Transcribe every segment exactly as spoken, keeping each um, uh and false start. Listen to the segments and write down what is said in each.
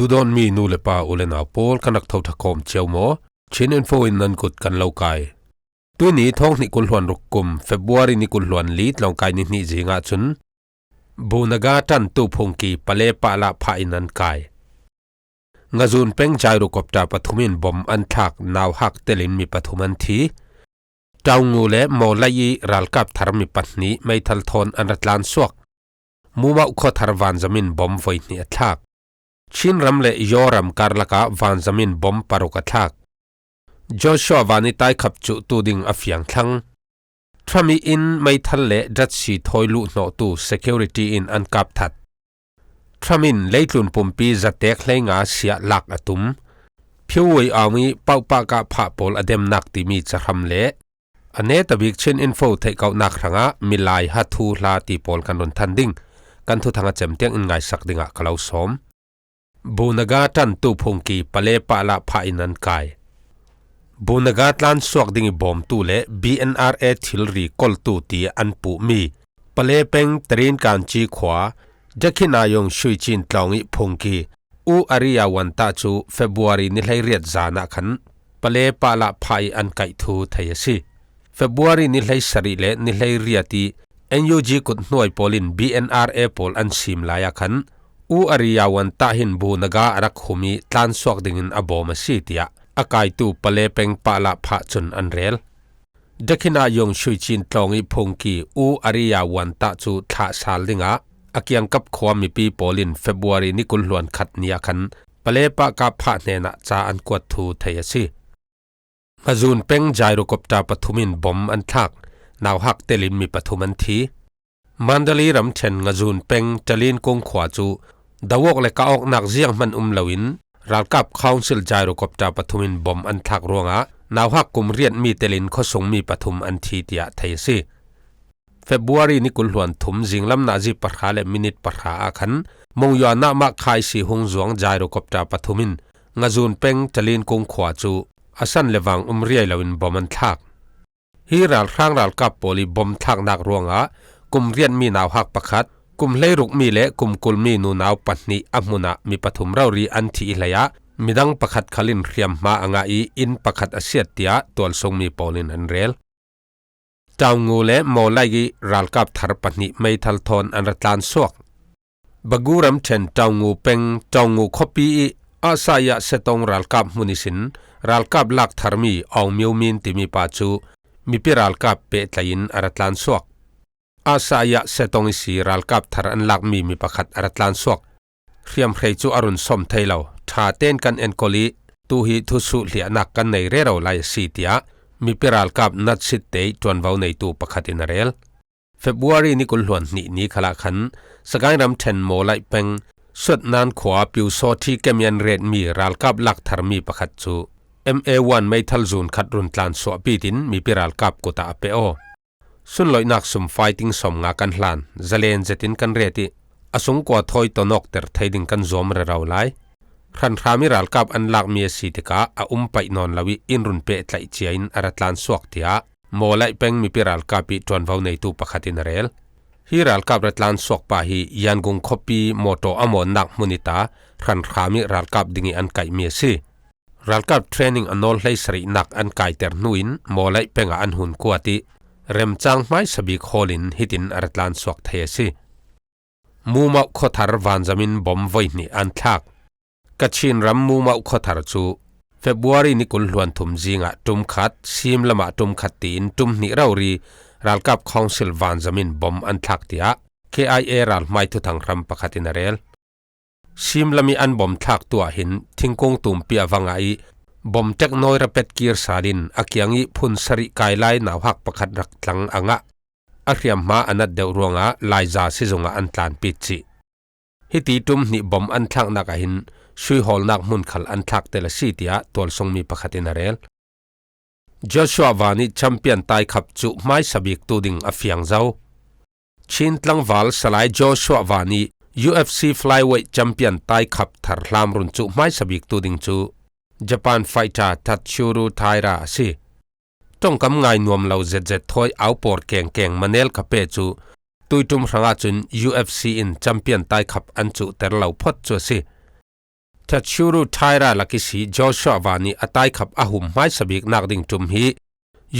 Duhdawtmi nu le pa, u le nau pawl, kan rak tho ṭha khawm cio maw? Chin Info in nan kut kan lo kai. Tuini thawng hnih kul hluan ruk kum, February ni kul hluan li, tlawngkai ni hnih zingah cun Bu Naga ṭantu phungki pale pahlah phah in an kai. Ngazun peng gyrocopter pathum in bom an thlak, nauhak telin mi pathum an thi. Taungu le Mawlai i ralkap thar mi pahnih meithal thawn an ra tlan suak. Mumauh khuathar vanzam in bom voi hnih a thlak. Chinram le Yoram karlakah vanzam in bom paruk a thlak. Joshua Van i taikhap cuhtu ding a fiang thlang. Trump i inn meithal le datsi thawi luh hnawhtu security in an kap that. Trump in leitlun pumpi zatek hleinga siah lak a tum. Phewwei Aung i pauhpah kah phah pawl a demnak timi cahram le a neta bik Chin Info theihkauhnak hrangah milai ha thu hla ti pawl kan run than ding. Kan thuthang a cem tiang in ngaisak dingah ka lo sawm. Bu Naga ṭantu phungki pale pahlah phah in an kai. Bu Naga tlan suak ding i bawmtu le B N R A thilri koltu ti an puhmi pale peng Tarin Kanchi khua Dakhinayong Shuichin tlawng i phungki U Ariya Wanta cu February ni hleiriat zan ah khan pale pahlah phah i an kaih thu thei a si. February ni hleisarih le ni hleiriat i N U G kut hnuai pawl in B N R A pawl an sim lai ah khan U Ariya Wanta hin Bu Naga a rak hum i tlan suak dingin a bawm a si, tiah a kaitu pale peng pahlah phah cun an rel. Dakhinayong Shuichin tlawng i phungki U Ariya Wanta cu thlah sal dingah a kiangkap khua mipi pawl in February ni kul hluan khat ni ah khan pale pahkap phah hnenah ca an kuat thu thei a si. Ngazun peng gyrocopter pathum in bom an thlak, nauhak telin mi pathum an thi. Mandalay ramṭhen Ngazun peng Talin Kung khua cu dawawk le kah awknak zianghman um loin ralkap council gyrocopter pathum in bom an thlak ruangah nauhak kum riat mi telin khuasung mi pathum an thi, tiah thei a si. February ni kul hluan thum zinglam nazi pahra le minit pahra ah khan Monywa Nakma Khaisi hung zuang gyrocopter pathum in Ngazun peng Talin Kung khua cu a san le vang um riai loin bom an thlak. Hi ralhrang ralkap pawl i bom thlaknak ruangah kum riat mi nauhak pakhat, kum hleiruk mi le kum kul mi nunau pahnih a hmun ah mi pathum rori an thih i hleiah midang pakhat khal in hriamhma a ngah i inn pakhat a siat, tiah tualsungmi pawl in an rel. Taungu le Mawlai i ralkap thar pahnih meithal thawn an ra tlan suak. Bagu ramṭhen Taungu peng Taungu khuapi i Asaya Setong ralkap hmun ihsin ralkap lak tharmi Aung Myo Min timi pa cu mipi ralkap pehtlai in a ra tlan suak. Asaya Setong ihsi ralkap thar an lakmi mi pakhat a ra tlan suak. Hriamhrei cu a run sawm thei lo, ṭha tein kan enkawl i tu hi thusuh hliahnak kan nei rero lai a si, tiah mipi ralkap Natshittei ṭuanvo neitu pakhat in a rel. February ni kul hluan hnih ni khalah khan Sagaing ramṭhen Mawlai peng Suatnan khua Pyusawthi kemian retmi ralkap lak tharmi pakhat cu M A one meithal zun khat run tlan suahpi tin mipi ralkap kut ah a pe aw. Sunloihnak sum fighting sawmnga kan hlan, zalen zetin kan ret i a sungkua thawi tonawkter thei ding kan zuam rero lai. Hranhram i ralkap an lakmi a si tikah a um paih nawn lo i in run pehtlaih cia in a ra tlan suak, tiah Mawlai peng mipi ralkap i ṭuanvo neitu pakhat in a rel. Hi ralkap ra tlan suak pa hi Yangon khuapi mawṭaw a mawnnak hmun i ta hranhram i ralkap ding i an kaihmi a si. Ralkap training a nawl hleisarihnak an kaiter hnu in Mawlai peng ah an hun kuat i remcang hmaisa bik hawl in hitin a ra tlan suak thei a si. Mumauh khuathar vanzam in bom voi hnih an thlak. Kachin ram Mumauh khuathar cu February ni kul hluan thum zingah ṭum khat, sim lamah ṭum khat tiin ṭum hnih rori ralkap council vanzam in bom an thlak, tiah K I A ralhmai thuthang hram pakhat in a rel. Simlam i an bom thlaktu ah hin thingkung tumpi a va ngah i bom ṭek nawi rapet kir sal in a kiang i phun sarih kai lai nauhak pakhat rak tlang a ngah. A hriamhma a nat deuh ruangah Laiza sizung ah an tlanpit cih. Hiti ṭum hnih bom an thlaknak ah hin suihawlnak hmun khal an thlak tel a si, tiah tualsungmi pakhat in a rel. Joshua Van i champion taikhap cuh hmaisa biktu ding a fiang zo. Chin tlangval Salai Joshua Van i U F C flyweight champion taikhap thar hlam run cuh hmaisa biktu ding cu Japan fighter Tatsuro Taira a si. Ṭongkam ngai nuam lo zetzet thawi aupawr kengkeng Manel Kape cu tuiṭum hrangah cun U F C in champion taikhap an cuhter lo phawt cu a si. Tatsuro Taira lakisi Joshua Van ih a taikhap a hum hmaisabiknak ding ṭum hi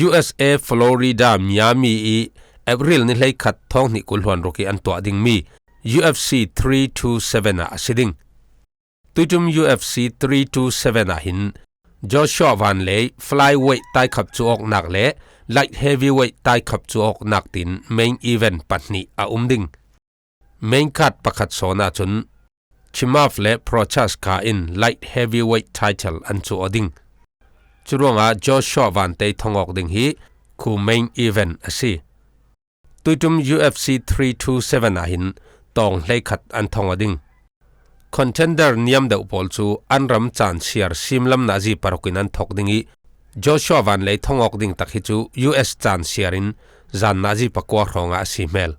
U S A Florida Miami ih April ni hleikhat thawng hnih kul hluan ruk ih an tuah dingmi U F C three two seven ah a si ding. Tuiṭum U F C three two seven ah hin Joshua Van lei flyweight taikhap cu awknak le light heavyweight taikhap cu awknak tin main event pahnih a um ding. Main card pakhat sawn ahcun Chimaev le Prochaska in light heavyweight title an cu aw ding. Curuangah Joshua Van tei thong awk ding hi khu main event a si. Tuiṭum U F C three two seven ah hin tawng hleikhat an thong aw ding. Contender niam deuh pawl cu an ram caan siar simlam nazi paruk in an thok ding ih Joshua Van lei thong awk ding tak hi cu U S caan siar in zan nazi pakua hrawngah a si hmel.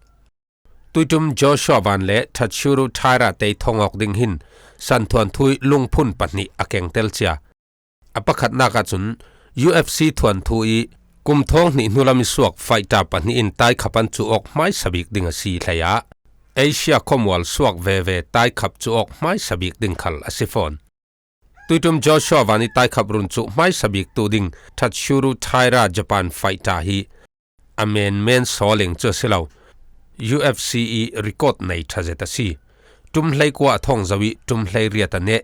Tuiṭum Joshua Van le Tatsuro Taira tei thong awk ding hin santhuanthu ih lungphun pahnih a kengtel cia. A pakhatnak ahcun U F C thuanthu ih kum thawng hnih hnulam ih suak fighter pahnih in taikhap an cu awk hmaisabik ding a si hleiah Asia khuamual suak veve taikhap cu awk hmaisabik ding khal a si fawn. Tuiṭum Joshua Van ih taikhap run cu hmaisabik tu ding Tatsuro Taira Japan fighter hi a menmen sawling cu a si lo. U F C ih record nei ṭha zet a si. Ṭum hleikua a thong zo ih ṭum hleiriat a neh.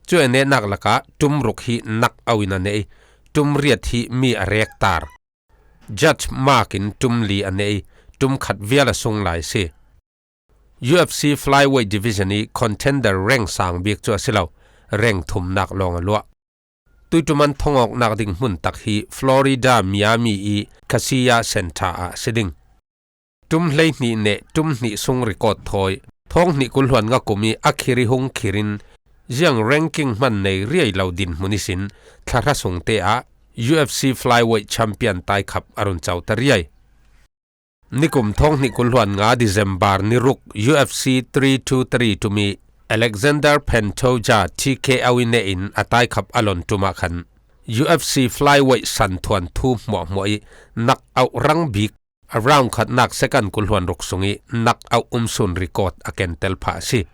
Cu a nehnak lakah ṭum ruk hi nak au in a neh ih ṭum riat hi mi a rektar. Judge mark in ṭum li a neh ih ṭum khat vial a sung lai a si. U F C flyweight division ih contender rank sang bik cu a si lo, rank thumnak lawng a luah. Tuiṭum an thong awknak ding hmun tak hi Florida Miami ih Kaseya Center ah a si ding. Ṭum hleihnih neh ṭum hnih sung record thawi thawng hnih kul hluan nga kum ih a khir ih hung khir in ziang ranking hman nei riai lo dinhmun ihsin thla hra sungte ah U F C flyweight champion taikhap a run co ta riai. Nikum thawng hnih kul hluan nga December ni ruk U F C three two three ṭum ih Alexander Pantoja T K O ih neh in a taikhap a lon ṭum ah khan U F C flyweight santhuanthu hmuahhmuah ih nak auh rang bik a round khatnak second kul hluan ruk sungih nak auh umsun record a kentel phah a si.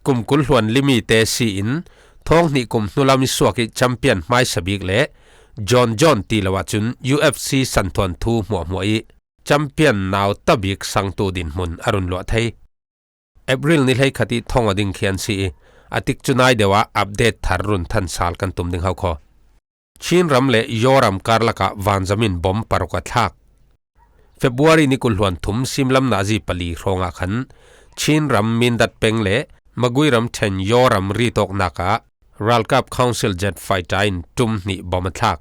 Kum kul hluan limi te si in thawng hnih kum hnulam ih suak ih champion hmaisabik le John John ti lo ahcun U F C santhuanthu hmuahhmuah ih champion nau tabik sangtu dinhmun a run luah thei. April ni hleikhat ih thong aw ding khi an si ih a tikcu nai deuh ah update thar run than sal kan tum ding hau kho. Chin ram le Yaw ram karlak ah vanzam in bom paruk a thlak. February ni kul hluan thum simlam nazi pali hrawng ah khan Chin ram Mindat peng le Magui ram ṭhen Yaw ram ritawknak ah ralkap Council jet fighter in ṭum hnih bom a thlak.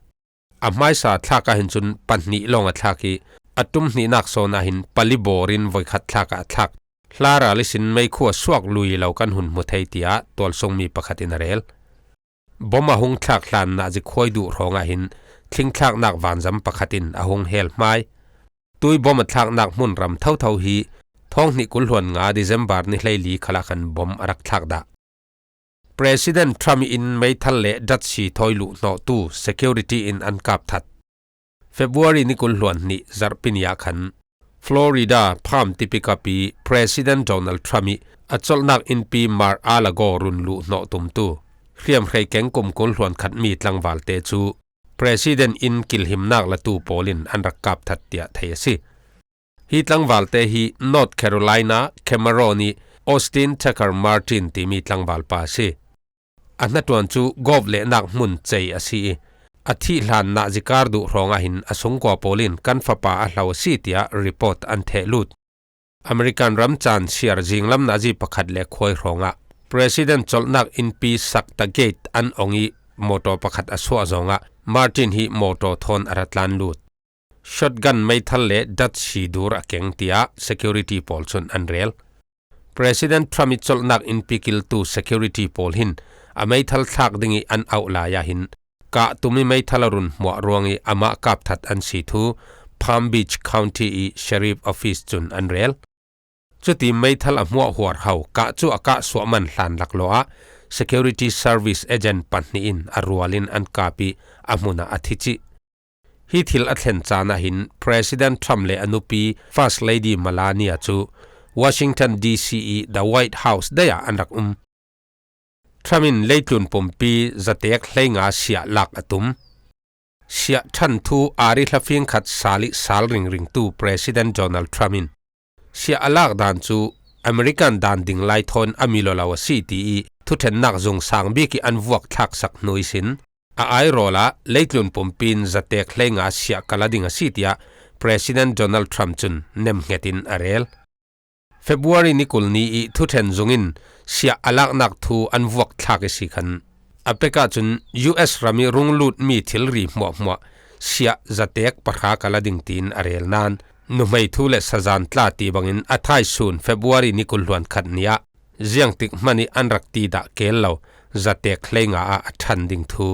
A hmaisa thlak ah hin cun pahnih lawng a thlak ih a ṭum hnihnak sawn ah hin pali bawr in voikhat thlak ah a thlak. Hla ral ihsin meikhu a suak lui lo kan hun hmu thei, tiah tualsungmi pakhat in a rel. Bom a hung thlak hlan nazi khuai duh hrawng ah hin thlingthlaknak vanzam pakhat in a hung hel hmai. Tui bom a thlaknak hmun ram thotho hi thawng hnih kul hluan nga December ni hleili khalah khan bom a rak thlak dah. President Trump ih inn meithal le datsi thawi luh hnawhtu security in an kap that. February ni kul hluan hnih zarhpi ni ah khan Florida Palm tipikap ih President Donald Trump ih a colhnak innpi Mar-a-Lago run luh hnawh tumtu hriamhrei keng kum kul hluan khatmi tlangvalte cu President inn kilhimnak latu pawl in an rak kap that, tiah thei a si. Hi tlangvalte hi North Carolina Cameron ih Austin Tucker Martin timi tlangvalpa a si. A hnaṭuan cu gawp lehnak hmun cei a si ih a thih hlan nazi kar duh hrawng ah hin a sungkua pawl in kan fapa a hlo a si, tiah report an theh lut. American ram caan siar zinglam nazi pakhat le khuai hrawng ah President colhnak innpi Sakta Gate an ong ih mawtaw pakhat a suah zawng ah Martin hi mawtaw thawn a ra tlan lut. Shotgun meithal le datsi dur a keng, tiah security pawl cun an rel. President Trump ih colhnak innpi kiltu security pawl hin a meithal thlak ding ih an auh lai ah hin kah tum ih meithal a run hmuah ruang ih amah kap that an si thu Palm Beach County ih Sheriff Office cun an rel. Cuti meithal a hmuah huar ho kah cu a kah suah man hlan laklawh ah security service agent pahnih in a rual in an kap ih a hmun ah a thi cih. Hi thil a thlen caan ah hin President Trump le a nupi First Lady Melania cu Washington D C ih The White House daih ah an rak um. Trump in leitlun pumpi zatek hleinga siah lak a tum. Siah ṭhan thu ari hlafing khat sal ih sal ringringtu President Donald Trump in siah a lak dan cu American dan ding lai thawn a mi lawlo a si ti ih thuṭhennak zung sang bik ih an vuak thlaksak hnu ihsin a airawlah leitlun pumpi in zatek hleinga siah kal a ding a si tiah President Donald Trump cun nemhnget in a rel. February ni kul ni ih thuṭhen zung in siah a laknak thu an vuak thlak ihsi khan a pek ahcun U S ram ih rung lutmi thilri hmuahhmuah siah zatek pahra kal a ding tiin a rel nain nuhmei thu le sazan tla ti bangin a thaisun February ni kul hluan khat ni ah ziangtik hmanh ih an rak ti dah keel lo zatek hleinga ah a ṭhan ding thu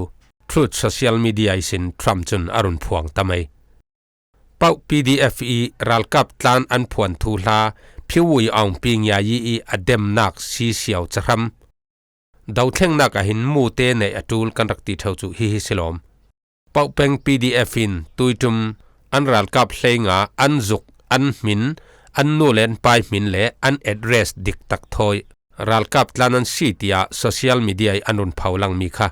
Truth social media ihsin Trump cun a run phuang ta mai. Pauh P D F ih ralkap tlan an phuan thu hla Phyo Wei Aung Pyi Nyayi ih a demnak sisiau cahram dothlengnak ah hin mute neih a ṭul kan rak ti ṭheu cu hihi si lawm. Pauh peng P D F in tuiṭum an ralkap hleinga an zuk, an hmin, an nu le an pai hmin le an address diktak thawi ralkap tlan an si tiah social media ih an run pho langmi kha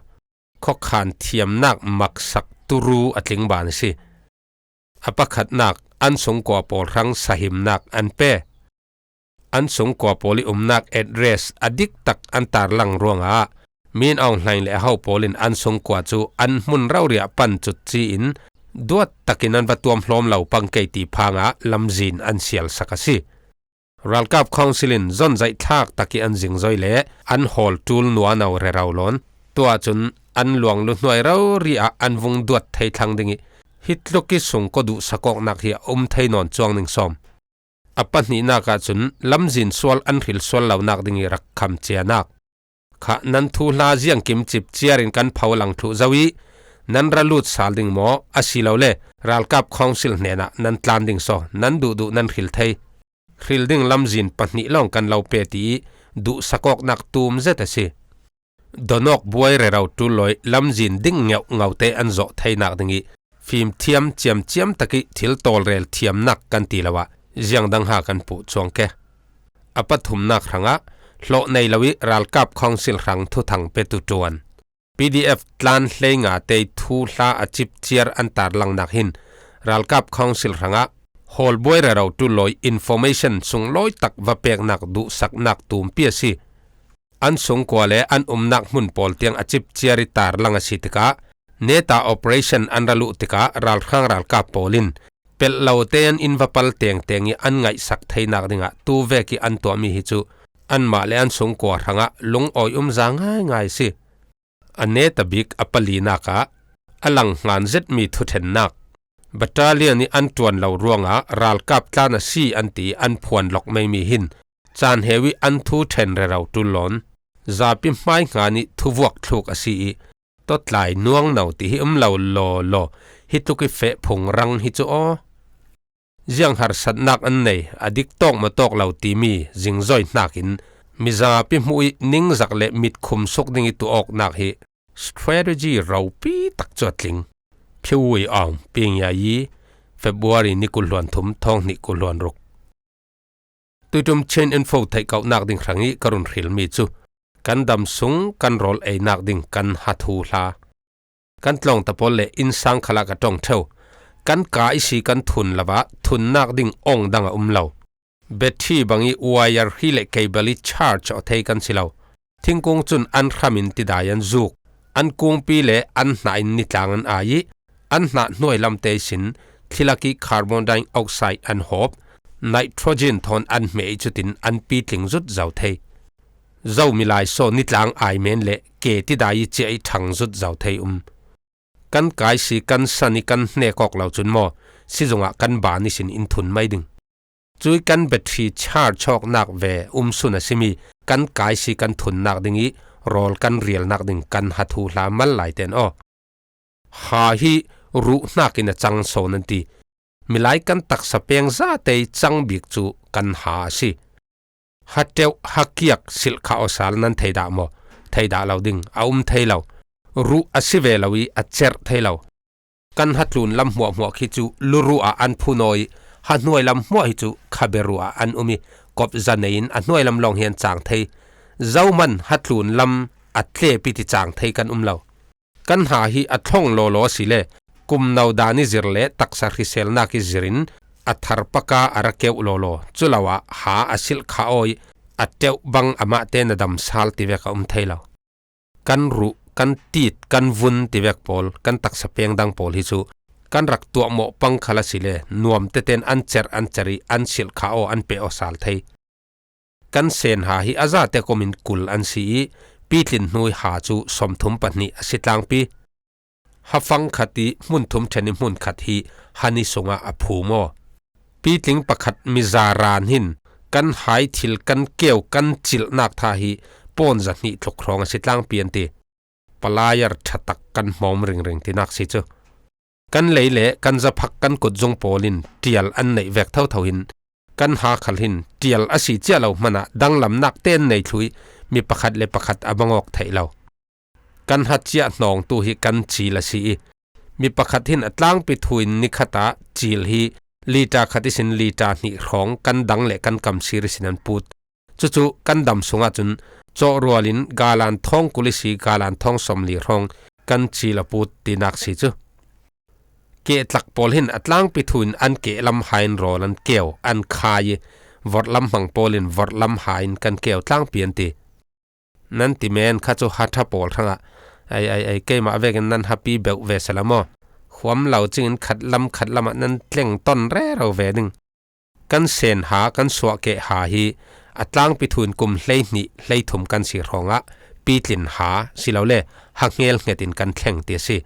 khuakhan thiamnak maksak turu a tling ban a si. A pakhatnak an sungkua pawl hrang sahimnak an pe. An sungkua pawl ih umnak address a diktak an tarlang ruangah Min Aung Hlaing le aho pawl in an sungkua cu an hmun rori ah pan cutci in duat takin an va tuam hlawm lo pang kei ti phangah lamzin an sialsak a si. Ralkap Council in zonzaih thlak tak ih an zingzoi le an hawl ṭul nuano rero lawn. Tuah cun an luanglu hnuai rori ah an vung duat thei thlang ding ih hi tluk ih sungkua duhsak awknak hi a um thei nawn cuang ning sawm. A pahnihnak ahcun lamzin sual an hril sual lonak ding ih rak kham cianak kha nan thuhla ziangkim cipciar in kan pho lang thluh zo ih nan ra lut sal ding maw asilole ralkap Council hnenah nan tlan ding saw nan duhduh nan hril thei. Hril ding lamzin pahnih lawng kan lo pe ti ih duhsak awknak tum zet a si. Donawk buai rero ṭul lawi lamzin ding ngeuh ngote an zawh theinak ding ih fimthiam ciamciam tak ih thil tawlrel thiamnak kan ti lo ah ziang dang ha kan puh cuang ke. A pathumnak hrangah hlawh nei lo ih ralkap Council hrang thuthang petu ṭuan. P D F tlan hleinga tei thuhla a cipciar an tarlangnak hin ralkap Council hrangah hawlbuai rero ṭul lawi information sunglawi tak va peknak duhsaknak tumpi a si. An sungkua le an umnak hmun pawl tiang a cipciar ih tarlang a si tikah neta operation an ra luh tikah ralhrang ralkap pawl in pelh lote an in va pal tengteng ih an ngaihsak theinak dingah tuvek ih an tuahmi hi cu anmah le an sungkua hrangah lungawi umza ngaingai a si. A neta bik a palinak ah a lang hlan zetmi thuṭhennak battalion ih an ṭuan lo ruangah ralkap tlan a si an ti ih an phuan lawk meimi hin caan heu ih an thu ṭhen rero ṭul lawn. Zapi hmai hngah nih thuvuak thluk a si ih tawtlai nuangno ti hi um lo lawlaw hi tluk ih feh phung rang hi cu aw. Ziang harsatnak an nei a dik tawk maw tawk lo timi zingzoi hnakin mizapi hmuh ih ningzak le mitkhum suk ding ih tuah awknak hi strategy ropi tak cu a tling. Phyo Wei Aung Pyi Nyayi, February ni kul hluan thum thawng hnih kul hluan ruk. Tuiṭum Chin Info theih kauhnak ding hrang ih ka run hrilmi cu kan dam sung kan rawl einak ding kan ha thuhla. Kan tlawngta pawl le innsang khalah ka ṭong ṭheu. Kan ka ihsi kan thun lo ah thunnak ding ong dang a um lo. Battery bang ih wire hi le cable ih charge aw thei kan si lo. Thingkung cun an hram in tidai an zuk. An kungpi le an hnah in nitlang an ai ih an hnah hnuai lamte ihsin thilak ih carbon dioxide an hawp, nitrogen thawn an hmeh ih cutin an pitling zut zo thei. Zomi lai saw nitlang ai men le ke tidai ih ciah ih ṭhang zut zo thei um. Kan ka ihsi kan san ih kan hnek awk lo cun maw sizungah kan ban ihsin in thun mai ding. Cuih kan battery charge awknak ve um sun a simi kan ka ihsi kan thunnak ding ih rawl kan rialnak ding kan ha thuhla mal lai ten aw. Ha hi ruh hnakin a cang sawn an ti. Milai kan taksa peng zate ih cang bik cu kan ha a si. Ha teuh ha kiak silh kha aw sal nan thei dah maw? Thei dah lo ding a um thei lo. Ruh a si ve lo ih a cerh thei lo. Kan ha tlun lam hmuahhmuah khi cu luruh ah an phun aw ih ha hnuai lam hmuah hi cu khabe ruh ah an um ih kop za nei in a hnuai lam lawng hi an cang thei. Zohman ha tlun lam a tlep i ti chang thei kan um lo. Kan ha hi a thlong lawlaw a si le, kum no dan i zir le taksa hriselnak i zirin a thar paka a ra keuh lawlaw. Culo ah ha a silh kha aw i a teuh bang amahte na dam sal ti vek a um thei lo. Kan ruh, kan tit, kan vun ti vek pawl, kan taksa peng dang pawl hi cu kan rak tuahmawh pang khal a si le, nuam teten an cer an cer i an silh kha aw, an peh aw sal thei. Kan sen ha hi a zate komin kul an si i pitlin hnuai ha cu sawmthum pahnih a si tlangpi. Ha fang khat i hmun thum ṭhen i hmun khat hi ha ni sungah a phum aw. Pitling pakhat miza ran hin kan hai thil kan keu kan cilhnak tha hi pawn zahnih tluk hrawng a si tlangpi an ti. Palayar ṭha tak kan hmawm ringring tinak si cu. Kan lei le kan zaphak kan kutzung pawl in ṭial an neih vek thotho hin kan ha khal hin ṭial a si cia lo hmanah danglamnak te an nei thluh i mi pakhat le pakhat a bang awk theih lo. Kan ha ciah hnawngtu hi kan cil a si i mi pakhat hin a tlangpi thu in ni khat ah cil hi lita khat ihsin lita hnih hrawng kan dang le kan kam sir ihsin an put. Cucu kan dam sungah cun cawhrual in galan thawng kul ihsi galan thawng sawmli hrawng kan cil a put tinak si cu. Kehtlak pawl hin a tlangpi thu in an kehlam ha in rawl an keu, an khai i vorhlam hmang pawl in vorhlam ha in kan keu tlangpi an ti. Nan ti men kha cu ha ṭha pawl hrangah, ai, ai, ai, keimah vekin nan hapi beuh ve sela maw? Huam lo cingin khat lam khat lamah nan tleng ton rero ve ding. Kan sen ha kan suah keh ha hi a tlangpi thu in kum hleihnih hleithum kan si hrawngah pitlin ha silole ha hngelhnget in kan thleng ti a si.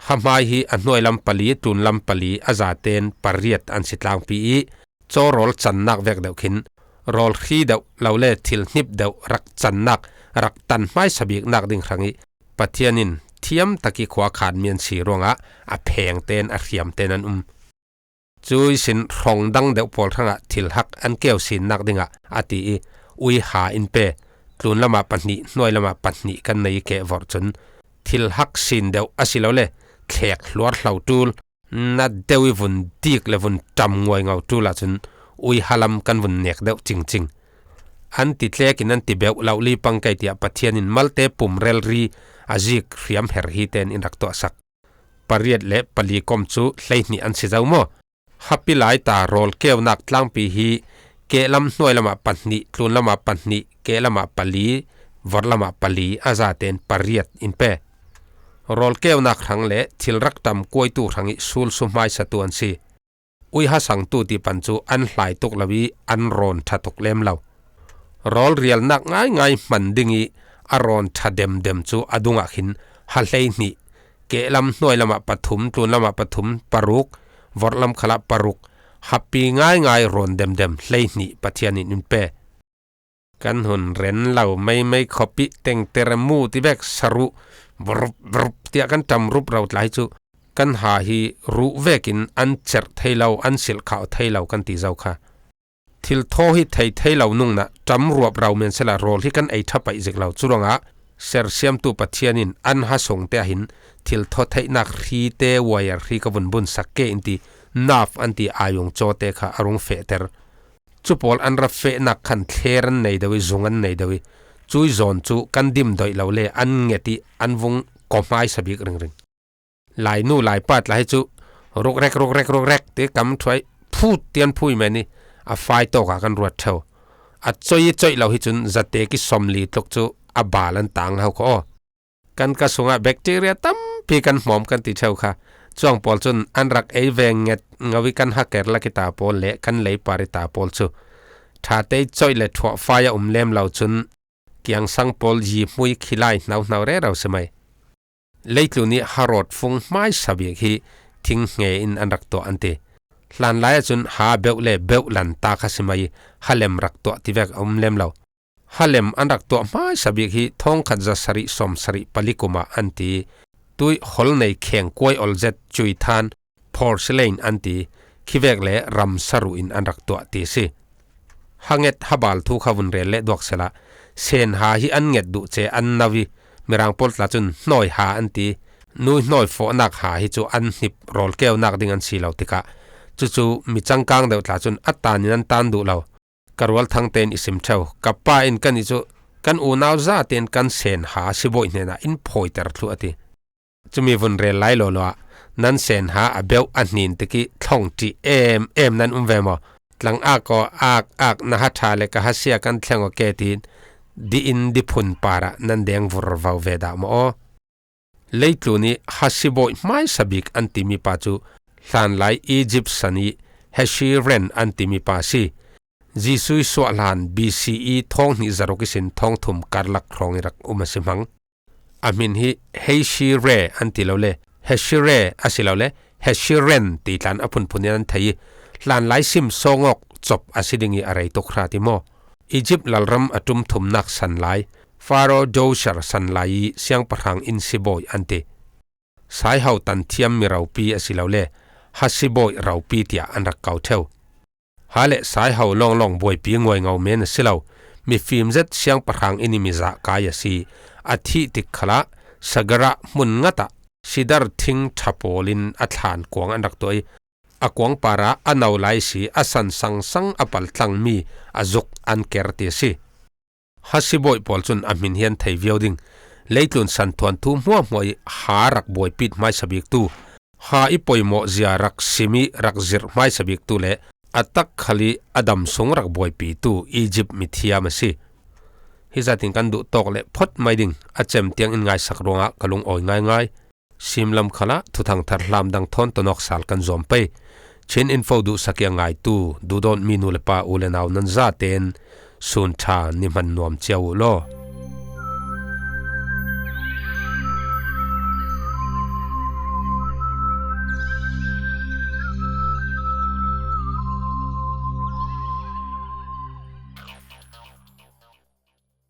Ha hmai hi a hnuai lam pali, tlun lam pali a zaten pariat an si tlangpi i cawrawl cannak vek deuh khin rawl hri deuh lo le thil hnip deuh rak cannak, rak tan hmaisa biknak ding hrang i Pathian in thiam tak i khua khanmi an si ruangah a phengten a hriamten an um. Cu ihsin hrawng dang deuh pawl hrangah thil hak an keu sinnak dingah a ti i uiha in pe. Tlun lamah pahnih, hnuai lamah pahnih kan nei i keh vorh cun thil hak sin deuh a si lo le thlek hluar hlo ṭul, nat deuh i vun dik le vun ṭam nguaingo ṭul ahcun uiha lam kan vun nek deuh cingcing. An ti tlek in an ti beuh lo li pang kei tiah Pathian in malte pum relri a zik hriam her hi tein in rak tuahsak. Pariat le pali kom cu hleihnih an si zo maw? Hapi lai ta rawl keunak tlangpi hi kehlam hnuai lamah pahnih, tlun lamah pahnih, kehlamah pali, vorhlamah pali a zaten pariat in pe. Rawl keunak hrang le thil rak ṭam kuaitu hrang i sulsu hmaisatu an si. Uiha sangtu ti pan cu an hlai tuk lo i an rawn ṭha tuk lem lo. Rawl rialnak ngaingai hman ding i a rawn ṭha demdem cu a dungah khin ha hleihnih, kehlam hnuai lamah pathum, tlun lamah pathum, paruk, vorhlam khalah paruk, hapi ngaingai rawn demdem hleihnih Pathian in in pe. Kan hun ren lo meimei khawpih tengter mu ti vek saruh, vrup, vrup tiah kan ṭam rup ro tlai cu kan ha hi ruh vekin an cerh thei lo, an silh khauh thei lo kan ti zo kha. Thil thaw hi thei thei lo nungna ṭam ruap ro men sela rawl hi kan ei ṭha paih zik lo. Cu ruangah sersiamtu Pathian in an ha sungte ah hin thil thaw theihnak hrite wire hri ka vun bunsak ke in ti naf an ti aiung cawte kha a rung fehter. Cu pawl an rak fehnak khan thler an nei deuh i zung an nei deuh i cui zawn cu kan dim doih lo le an nget i an vung kawhmaisa bik ringring. Lainu laipa tla hi cu rukrek, rukrek, rukrek ti kam thuai phut tian phui men i a fai tawk ah kan ruat ṭheu. A coih i coih lo hi cun zatek i sawmli tluk cu a bal an tang ho kho aw. Kan ka sungah bacteria tampi kan hmawm kan ti ṭheu kha. Cuang pawl cun an rak ei ve nget ngo i kan haker lak i ta pawl le kan leipar i ta pawl cu ṭha tei coih le ṭhuah fai a um lem lo cun kiangsang pawl yi hmui khilai hnauhnau rero si mai. Leitlun i harawt fung hmaisa bik hi thing hnge in an rak tuah an ti. Hlanlai ahcun ha beuh le beuh lan ta kha si mai i halem rak tuah ti vek a um lem lo. Halem an rak tuah hmaisa bik hi thawngkhat za sarih sawm sarih pali kum ah an ti. Tuih hol nei kheng kuai ol zet cui than porcelain an ti, khivek le ram saru in an rak tuah ti a si. Hanget habal thu kha vun rel le duak sela, sen ha hi an nget duh ce an nau i, mirang pawl tla cun hnawi ha an ti, nui hnawi fawhnak ha hi cu an hnip rawl keunak ding an si lo tikah, cucu mi cangkang deuh tla cun a tan in an tan duh lo. Ka rualthang tein i sim ṭheu. Ka pa in kan i cu Kan unau zaten kan senha sibawi hnenah in phawiter thlu a ti. Cumi vun rel lai lawlaw ah nan senha a beuh a hnin tikih thlawng ṭih em em nan um ve maw? Tlang ak aw, ak ak, na ha ṭha le ka ha sia kan thleng aw ke tiin di in di phun parah nan deng vurvau ve dah maw aw? Leitlun ih ha sibawi hmaisa bik an timi pa cu hlanlai Egypt san ih Hesiren an timi pa a si. Jesuh ih suah hlan B C E thawng hnih zaruk ihsin thawng thum karlak hrawng ih rak um a si hmang. A hmin hi Heshire an ti lo le, Heshire a si lo le, Heshiren ti tlan a phunphun in an thei ih, hlanlai sim sawngawk cop a si ding ih a rei tuk hra ti maw? Egypt lalram a ṭum thumnak san lai, Pharaoh Djoser san lai ih siangpahrang in sibawi an ti. Saihau tan thiam mi ropi a si lo le, ha sibawi ropi tiah an rak kau ṭheu. Ha le saihau lawnglawng buaipi nguaingo men a si lo, mifim zet siangpahrang in ih mizah kai a si. A thih tik khalah Sagara hmun ngatah sidar thing ṭha pawlin a thlan kuang an rak tuah ih, a kuang parah a no lai si a san sangsang a paltlangmi a zuk an ker ti a si. Ha sibawi pawl cun a hmin hi an thei viau ding. Leitlun san thuanthu hmuahhmuah ih ha rak buaipit hmaisa biktu, ha ih poimawh zia rak sim ih rak zirh hmaisa biktu le a tak khal ih a dam sung rak buaipitu Egypt mithiam a si. Hi zatin kan duh tawk le phawt mai ding a cem tiang in ngaisak ruangah ka lungawi ngaingai. Simlam khalah thuthang thar hlamdang thawn tonawk sal kan zuam pei. Chin Info duhsak ih a ngaitu duhdawtmi nu le pa u le nau nan zaten sun ṭha ni hman nuam cia uh law.